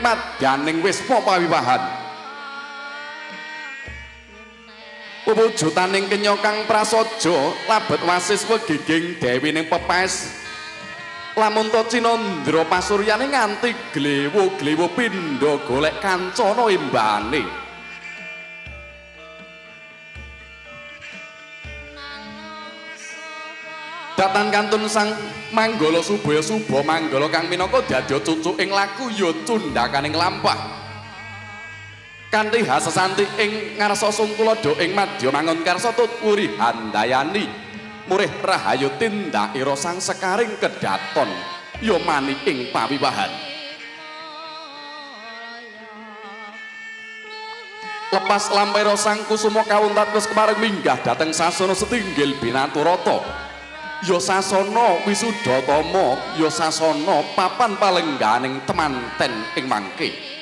Madyaning wisma pawiwahan. Wewujutaning kenya kang prasaja labet wasis wegiging dewining pepes. Lamun ta cinandra pasuryane nganti glewo-glewo pindha golek kancana embane. Datan kantun sang Manggala Subaya Suba Manggala kang minangka dadya cucu ing laku ya cundhakaning lampah. Kanthi hasesanti ing ngarsa sung tuladha ing madya mangun karsa tut wuri handayani murih rahayu tindakira sang sekaring kedaton ya mani ing pawiwahan. Lepas lampera sang kusuma kawuntat wis kemareng minggah dhateng sasana setinggil binaturata. Ya sasana wisudatama, ya sasana papan palengganing temanten ing mangke.